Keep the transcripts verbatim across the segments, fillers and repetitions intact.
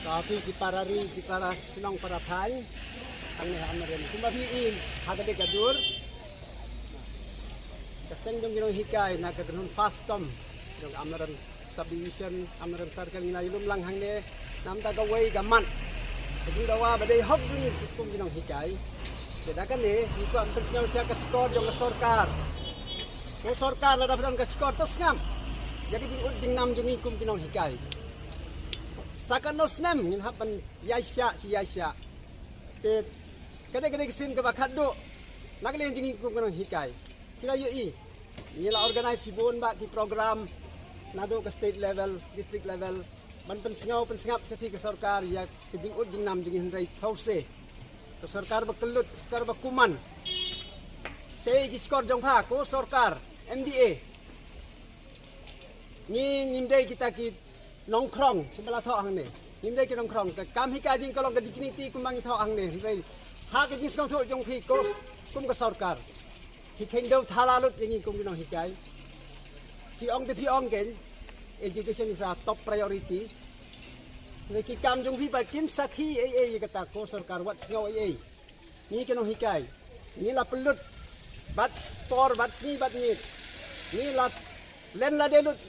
Ah, phi ki para ri, ki para chnong para thaiñ, hangne ha Amlarem. Kumba phi i ha kane ka dur, ka seng jong ki nonghikai na ka kynhun FASTOM jong Amlarem Subdivision, Amlarem Circle ngi la ïalum lang hangne namar kawei ka mat ka jingdawa ba dei hok jong ngi kum ki nonghikai. Te da kane ngi kwah ban pynsngew sha ka shkor jong ka sorkar. Ko sorkar, lada phi don ka shkor to sngap ïa ka jingud jingnam jong ngi kum ki nonghikai. Sa katno snem ngin hap ban ïaishah shi ïaishah. Te ka dei ka dei ka sien kaba khatduh na ka liang jong ngi kum ki nonghikai. Phi la ïohi, ngi la organize shibun bah ki program naduh ka state level, district level, ban pynsngew pynsngap sha phi ka sorkar ïa ka jingud jingnam jong ngi, hynrei phewse ka sorkar ba kyllut, ka sorkar ba kuman. Sa ïa ki shkor jong pha ko sorkar MDA. Ngi ngim dei kita ki nongkhrong, kumba la thoh hangne. Ngim dei ki nongkhrong, ka kam hikai jong ngi ka long ka dignity kumba ngi thoh hangne. Hynrei ha ka jingsngewthuh jong phi ko, kum ka sorkar, phi kheiñ dew thala lut ïa ngi kum ki nonghikai. Phi ong te phi ong kein, education is a top priority. Hynrei ki kam jong phi ba kim sakhi ei ei ïa kata ko sorkar, wat sngew ei ei. Ngi ki nonghikai, ngi la pynlut bad por bad sngi bad miet. Ngi la len lade lut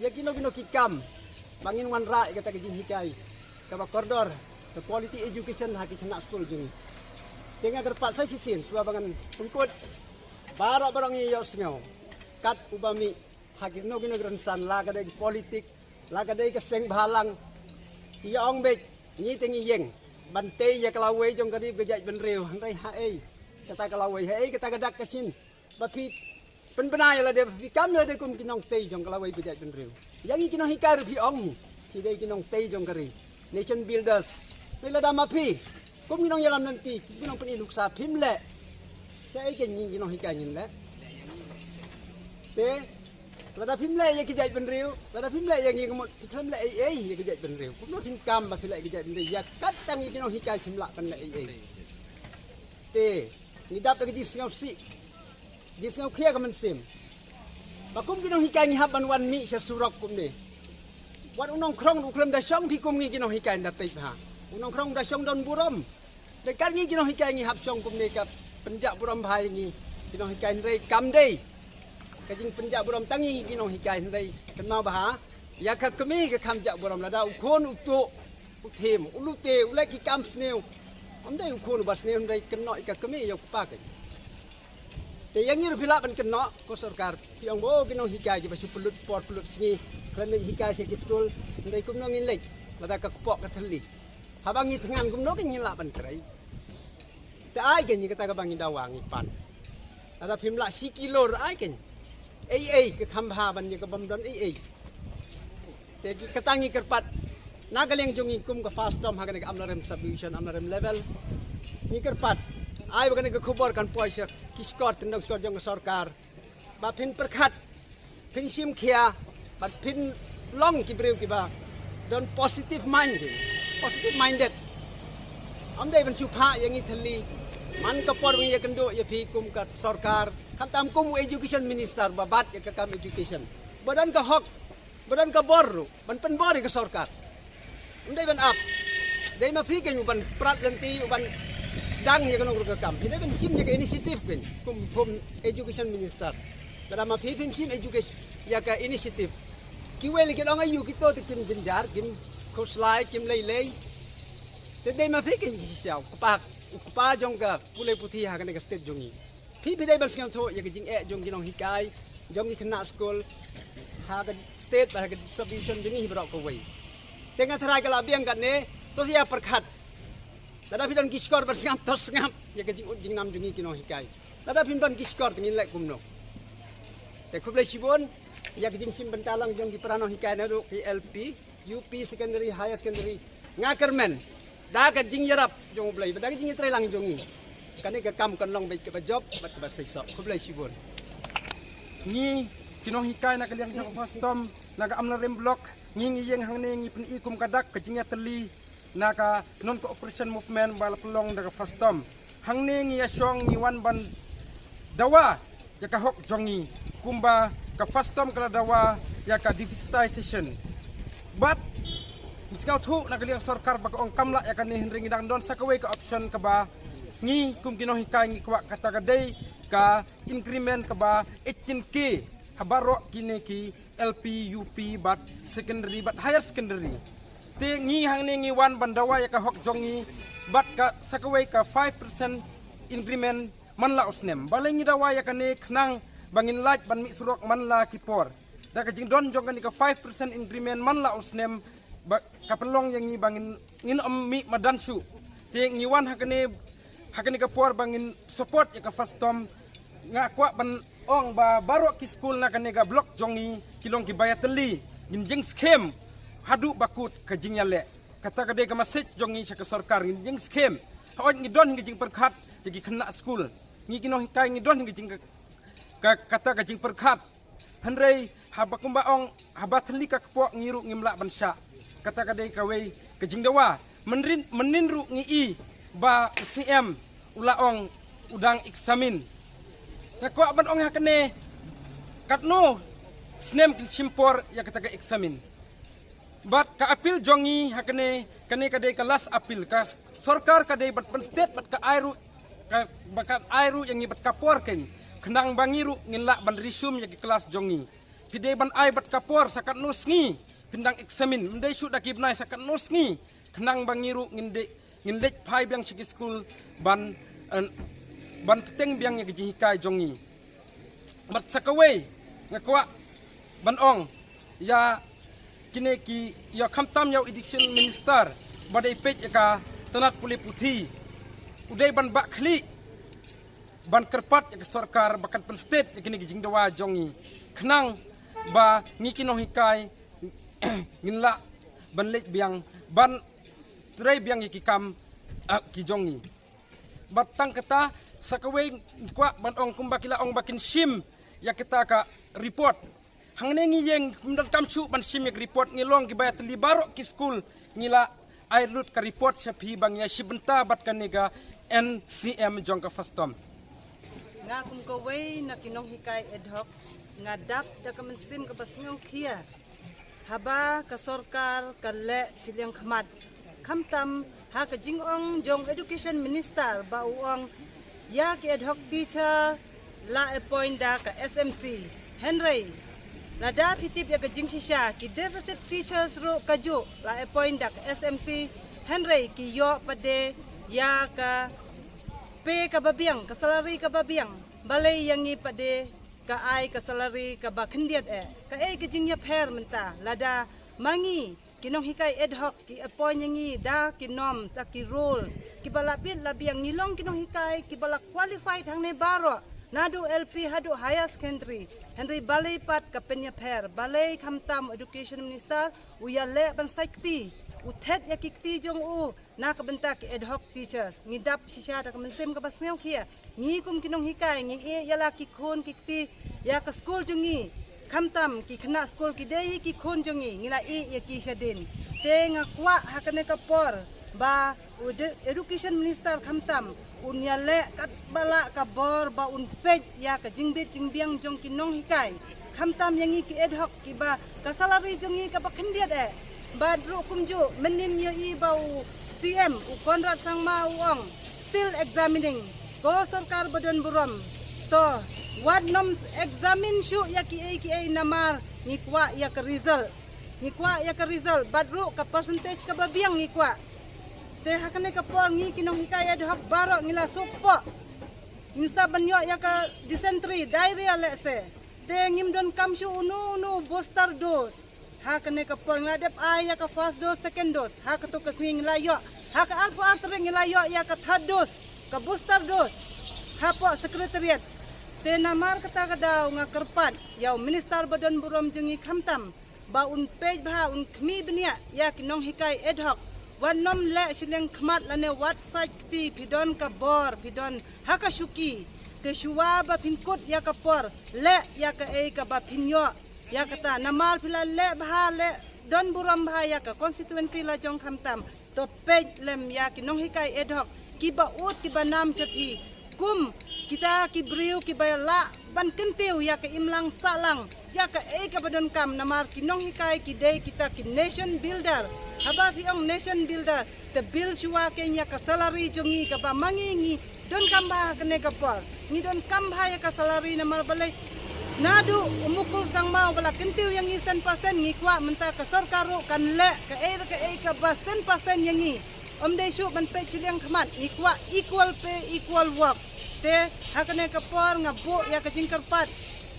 ïa kino kino ki kam ba ngin wanrah ïa kata ka jinghikai kaba kordor, ka quality education ha ki khynnah skul jong ngi. Te nga kyrpad sa shisien shuwa ba ngan pynkut, baroh baroh ngi ïohsngew kat uba mih ha kino kino ki rynsan, la ka dei ka politik, la ka dei ka seng bhalang, ki ïa ong beit ngi te ngi ïeng ban tei ïa ka lawei jong ka ri bad ka jaitbynriew. Hynrei haei kata ka lawei, haei kata ka dak ka shin ba phi pynbna ïa lade, ba phi kam ïa lade kum ki nongtei jong ka lawei bad ka jaitbynriew? Ïa ngi ki nonghikai ruh phi ong hi, phi dei ki nongtei jong ka ri, nation builders. Hynrei lada ma phi kum ki nongïalam lynti, ki nongpyni nuksa phim leh, sa ei kein ngi ki nonghikai ngin leh? Te lada phim leh ïa ki jaitbynriew, lada phim leh ïa ngi, ka mut phim leh ei ei ïa ki jaitbynriew, kumno phin kam ba phi leh ïa ki jaitbynriew ïa kata ngi ki nonghikai phim lah ban leh ei ei? Te ngi dap da ka jingsngewsih, jingsngewkhia ka mynsiem ba kum ki nonghikai ngi hap ban wan mih sha surok kumne. Wat u nongkhrong ruh u khlem da shong phi kum ngi ki nonghikai, da peit bha, u nongkhrong da shong don burom. Te kat ngi ki nonghikai ngi hap shong kumne ka pynjah burom bha ïa ngi ki nonghikai, hynrei kam dei ka jingpynjah burom tang ïa ngi ki nonghikai, hynrei kynmaw bha, ïa ka kmie ka kham jah burom. Lada u khun u tuh, u thiem, u lute, u leh ki kam sniew, ym dei u khun uba sniew, hynrei kynnoh ïa ka kmie, ïa u kpa kein. Te ïa ngi ruh phi lah ban kynnoh ko sorkar, phi ong ba ki nonghikai kiba shu pynlut por pynlut sngi khlem leit hikai sha ki skul, hynrei kumno ngin leit lada ka kpoh ka thylli? Haba ngi thngan kumno kein ngin lah ban trei? Te ai kein ïa kata kaba ngi dawa ngi pan. Lada phim lah shi kilo ruh ai kein. Ei ei ka kham bha ban ïa ka bym don ei ei. Te ki kata ngi kyrpad na ka liang jong ngi kum ka FASTOM ha kane ka Amlarem Subdivision, Amlarem level. Ngi kyrpad ai ba kane ka khubor kan poi sha ki shkor tyndong shkor jong ka sorkar, ba phin pyrkhat, phin shim khia, bad phin long ki briew kiba don positive mind, positive minded. Ym dei ban shu phah ïa ngi thylli. Man ka por ba ngi ïakynduh ïa phi kum ka sorkar, khamtam kum u education minister ba bat ïa ka kam education, ba don ka hok, ba don ka bor ruh ban pynbor ïa ka sorkar. Ym dei ban ap. Dei ma phi kein u ban prat lynti, u ban sdang ïa kano kano ka kam. Phi dei ban shim ïa ka initiative kein kum, kum education minister. Lada ma phi phim shim education ïa ka initiative, kiwei la ki long aïu kito te kim jynjar, kim khuslai, kim lei lei. Te dei ma phi kein ki shisha u kpa, u kpa jong ka pule puthi ha kane ka state jong ngi. Phi phi dei ban sngewthuh ïa ka jingeh jong ki nonghikai, jong ki khynnah skul ha ka state bad ha ka subdivision jong ngi hi baroh kawei. Te nga tharai ka la biang katne, to sa ïa pyrkhat. Lada phi don ki shkor ban sngap to sngap ïa ka jingud jingnam jong ngi ki nonghikai. Lada phim don ki shkor te ngin leh kumno? Te khublei shibun ïa ka jingshim bynta lang jong ki para nonghikai naduh ki L P, U P secondary, higher secondary. Nga kyrmen da ka jingïarap jong U Blei bad da ka jingïatreilang jong ngi, kane ka kam kan long beit kaba jop bad kaba seisoh. Khublei shibun. Ngi ki nonghikai na ka liang jong ka FASTOM na ka Amlarem Block, ngi ngi ïeng hangne ngi pyni kum ka dak ka jingïatylli na ka non-cooperation movement ba la pynlong da ka FASTOM. Hangne ngi ïa shong ngi wan ban dawa ïa ka hok jong ngi, kumba ka FASTOM ka la dawa ïa ka deficitization. Bad Ngi sngewthuh na ka liang sorkar ba ka ong kam lah ïa kane, hynrei ngi dang don sa kawei ka option kaba ngi kum ki nonghikai ngi kwah, kata ka dei ka increment kaba eighteen K ha baroh kine ki L P, U P bad secondary bad higher secondary. Te ngi hangne ngi wan ban dawa ïa ka hok jong ngi bad ka sa kawei ka five percent increment man la u snem. Balei ngi dawa ïa kane? Khnang ba ngin lait ban mih surok man la ki por. Da ka jingdon jong kane ka five percent increment man la u snem, ba ka pynlong ïa ngi ba ngin, ngin ym mih madan shuh. Te ngi wan ha kane, ha kane ka por ba ngin support ïa ka FASTOM. Nga kwah ban ong ba baroh ki skul na kane ka block jong ngi ki long kiba ïatylli. Ngin jingskhem haduh ba kut ka jingïaleh. Kata ka dei ka message jong ngi sha ka sorkar, ngin jingskhem. Hooid ngi don hi ka jingpyrkhat ïa ki khynnah skul. Ngi ki nonghikai ngi don hi ka jing, ka, kata ka jingpyrkhat. Hynrei haba kumba ong, haba thylli ka kpoh ngi ruh ngim lah ban shah. Kata ka dei kawei ka jingdawa. Mynrin, mynnin ruh ngi i ba u C M u la ong u dang examine. Nga kwah ban ong ha kane, katno snem kin shim por ïa kata ka examine? Bad ka appeal jong ngi ha kane, kane ka dei ka last appeal. Ka sorkar ka dei ban pynstet bad ka ai ruh, ka, bad ka ai ruh ïa ngi bad ka por keiñ, khnang ba ngi ruh ngin lah ban resume ïa ki klas jong ngi. Phi dei ban ai bad ka por, sa katno sngi phin dang examine? Ym dei shuh da ki bnai, sa katno sngi, khnang ba ngi ruh ngin dei, ngin leit phai biang sha ki skul ban, eh, ban bteng biang ïa ki jinghikai jong ngi. Bad sa kawei nga kwah ban ong ïa kine ki, ïa khamtam ïa u education minister ba dei peit ïa ka tnat pule puthi. U dei ban bah khlieh ban kyrpad ïa ka sorkar ba kan pynstet ïa kine ki jingdawa jong ngi, khnang ba ngi ki nonghikai ngin lah ban leit biang ban trei biang ïa ki kam, ah, ki jong ngi. Bad tang kata, sa kawei kwah ban ong, kumba ki la ong ba kin shim ïa kata ka report. Hangne ngi ïeng, ym donkam shuh ban shim ïa ka report, ngi long kiba ïatylli baroh ki skul, ngi la ai lut ka report sha phi ba ngi ïashim bynta bad kane ka N C M jong ka FASTOM. Nga kum kawei na ki nonghikai ad hoc, nga dap da ka mynsiem kaba sngewkhia haba ka sorkar ka leh shiliang khmat. Khamtam ha ka jingong jong Education Minister ba u ong ïa ki ad hoc teacher la appoint da ka S M C. Hynrei lada phi tip ïa ka jingshisha, ki deficit teachers ruh kajuh la appoint da ka S M C. Hynrei ki ïoh pat de ïa ka pay kaba biang, ka salary kaba biang. Balei ïa ngi pat de ka ai ka salary kaba khyndiat eh? Kaei ka jingïapher mynta? Lada ma ngi ki nonghikai ad hoc ki appoint ïa ngi da ki norms, da ki rules kiba la bit la biang, ngi long ki nonghikai kiba la qualified hangne baroh, naduh L P haduh higher secondary. Hynrei balei pat ka pynïapher? Balei khamtam Education Minister u ïaleh ban sait kti, u thet ïa ki kti jong u na ka bynta ki ad hoc teachers? Ngi dap shisha da ka mynsiem kaba sngewkhia. Ngi kum ki nonghikai ngi ïeh ïa la ki khun ki kti ïa ka skul jong ngi. Khamtam ki khynnah skul ki dei hi ki khun jong ngi, ngi la ïeh ïa ki shadien. Te nga kwah ha kane ka por ba u de-, Education Minister khamtam un ïaleh katba lah ka bor ba un peit ïa ka jingbit jingbiang jong ki nonghikai. Khamtam ïa ngi ki ad hoc kiba ka salary jong ngi kaba khyndiat eh. Bad ruh kumjuh mynnin ïohi ba u C M, u Conrad Sangma u ong still examining. Ko sorkar ba don burom, to wat nym examine shuh ïa kiei kiei namar ngi kwah ïa ka result. Ngi kwah ïa ka result bad ruh ka percentage kaba biang ngi kwah. Te ha kane ka por ngi ki nonghikai ad hoc baroh ngi la suk poh. Ngin sa ban ïoh ïa ka dysentery, diarrhea lehse. Te ngim donkam shuh uno uno booster dose. Ha kane ka por ngi la dep ai ïa ka first dose, second dose. Ha kato ka sngi ngi la ïoh. Ha ka arphew ar tarik ngi la ïoh ïa ka third dose, ka booster dose, hapoh Secretariat. Te namar kata ka daw nga kyrpad ïa u Minister ba don burom jong ngi khamtam ba un peit bha, un khmih bniah ïa ki nonghikai ad hoc. Wat nym leh shiliang khmat lane wat sait kti, phi don ka bor, phi don ha ka shuki. Te shuwa ba phin kut ïa ka por, leh ïa kaei kaba phin ïoh ïa kata. Namar phi la leh bha, leh don burom bha ïa ka constituency la jong khamtam. To peit lem ïa ki nonghikai ad hoc kiba ud kiba nam sha phi. Kum kita ki briew kiba lah ban kyntiew ïa ka imlang sahlang ïa kaei kaba donkam, namar ki nonghikai ki dei kita ki nation builder. Haba phi ong nation builder, te build shuwa kein ïa ka salary jong ngi kaba ma ngi ngi donkam bha ha kane ka por. Ngi donkam bha ïa ka salary namar balei? Naduh u Mukul Sangma ba la kyntiew ïa ngi san percent, ngi kwah mynta ka sorkar ruh kan leh kaei re kaei kaba san percent ïa ngi. Ym dei shuh ban peit shiliang khmat, ngi kwah equal pay, equal work. Te ha kane ka por nga buh ïa ka jingkyrpad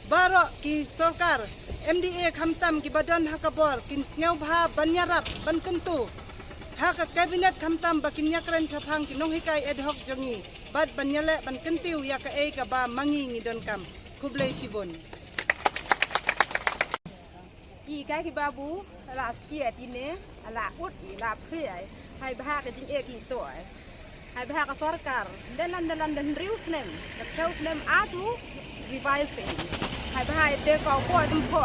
baroh ki sorkar, M D A khamtam kiba don ha ka bor, kin sngewbha ban ïarap ban kyntu ha ka cabinet khamtam ba kin ïakren shaphang ki nonghikai ad hoc jong ngi bad ban ïaleh ban kyntiew ïa kaei kaba ma ngi ngi donkam. Khublei shibun. I kai ki babu, la skia tine, la ut i la phri ai. Hai bha ka jingeh ki to ai. Hai bha ka sorkar, dalan dalan da hynriew snem, da phew snem atu revise ki. Hai bha te ka poi tum pho.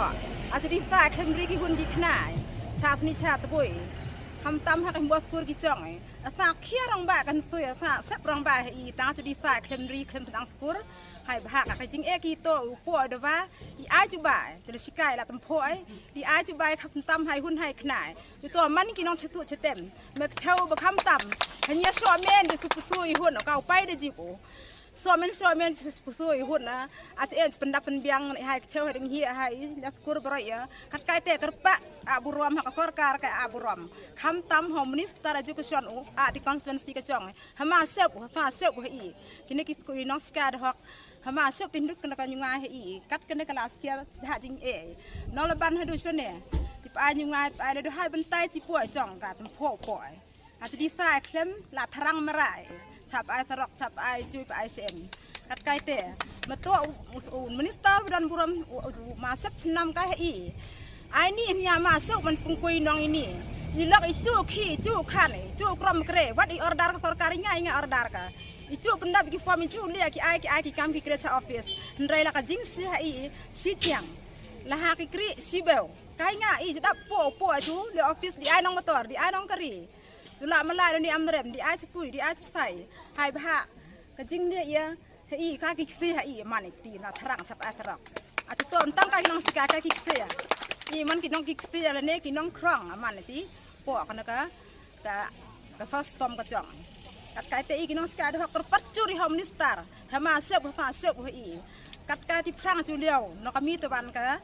Atu di sa khlem ri ki hun ki khnai. Chat ni chat boi. Khamtam ha ka himbos kur ki chong ai. Asa khia rong ba kan sui, asa sep rong ba i ta atu di sa khlem ri khlem dang kur. Hai bha ka jingeh ki to u po da ba i ai chu ba. Chu le shikai la tum pho ai. Di ai chu ba khamtam hai hun hai khnai. Chu to man ki nong chatu chatem. Mek chau ba khamtam. Hanya so men di su su i hun ka u pai da ji ko. So men so men su su i hun na. A chen pen da pen biang hai chau hai ding hi hai na kur bro ya. Kat kai te kyrpad a burom ha ka sorkar ka a burom. Khamtam ho minister education u a di constituency ka chong. Hama sep u, hama sep u i. Kine ki skul i nong sika da hok. Hama sep pinduk kena ka nyunga i. Kat kene ka la skia ha jing e. Nong la ban hadu shone. Tipa nyunga tipa le du hai bentai ti po chong ka tem po po. Atu di sa khlem la tharang marai. Chap ai sarok, chap ai chui pa ai sem. Kat kai te. Meto u, u, u minister u dan burom u, u, u ma sep chnam ka i. Ai ni nya ma sep man spung kui nong ini. I lok i chu khi, i chu khan, i chu krom kre. Wat i order ka sorkar i nga, i nga order ka. I chu pendap ki form i chu lia ki ai, ki ai ki kam ki kre cha office. Ndrai la ka jing si ha i, si chiang. La ha ki kri, si beu. Kai nga i chu dap po, po chu, le office di ai nong motor, di ai nong kari. Chu la malai ni am rem, di ai chu pui, di ai chu sai. Hai bha. Ka jing ne ya, ha i ka ki si ha i man i ti na tharang chap ai tharang. A chu ton tang ka ki nong sika ka ki si ya. I man ki nong ki si ya le ne ki nong krong a man ti. Po ka na ka, ka, ka first tom ka chong. Kat kai te i ki nong sika da hok kyrpad chu ri ho minister. Hama sep, hama sep ha i. Kat kai ti phrang chu liau, no ka mi to ban ka.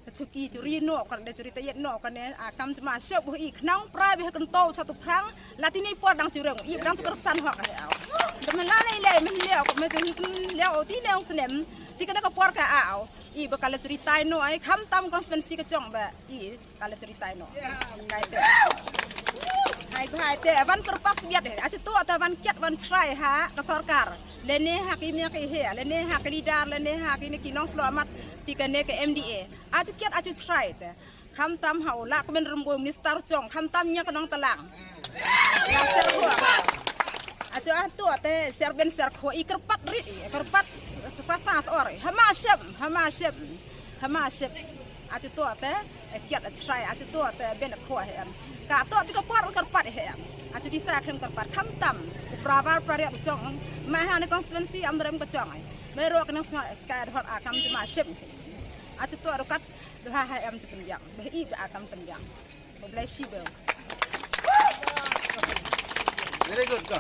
Ka chuki churi no, ka de churi tayet no, ka ne, a kam chuma sep bu i khnang prai be kan to cha tu phrang, la ti ni por dang chureng, i dang chukar san hok ka au. De me la nei le, me le, me chun le o ti ne ong snem, ti ka da ka por ka au. I ba ka le churi tai no, ai kham tam constituency ka chong ba, i ka le churi tai no. Kai te. Hai ba hai te, ban kyrpad biat he, a chu to ta ban kiat ban chrai ha, ka sorkar. Le ne ha ki me ki he, le ne ha ki leader, le ne ha ki ne ki nong slo amat, ti ka ne ka M D A. Aju kiat aju chrai te. Kham tam ha u la kmen rem bo minister chong. Kham tam nya ka nong talang. La ser ko. Aju atu ate ser ben ser ko i kyrpad ri, i kyrpad, kyrpad sa or. Hama sep, hama sep. Hama sep. Aju to ate kiat a chrai. Aju to ate ben ko he em. Ka to ti ka por kyrpad he em. Aju di sa khlem kyrpad kham tam. Prabar praria chong. Ma ha ne constituency am rem ka chong. Me ro ka nang ska hor a kam ma sep. Aju to kat. Duha ha em chu pynbiang. Ba i ba kam pynbiang. Ba blai shi beu. Very good, go.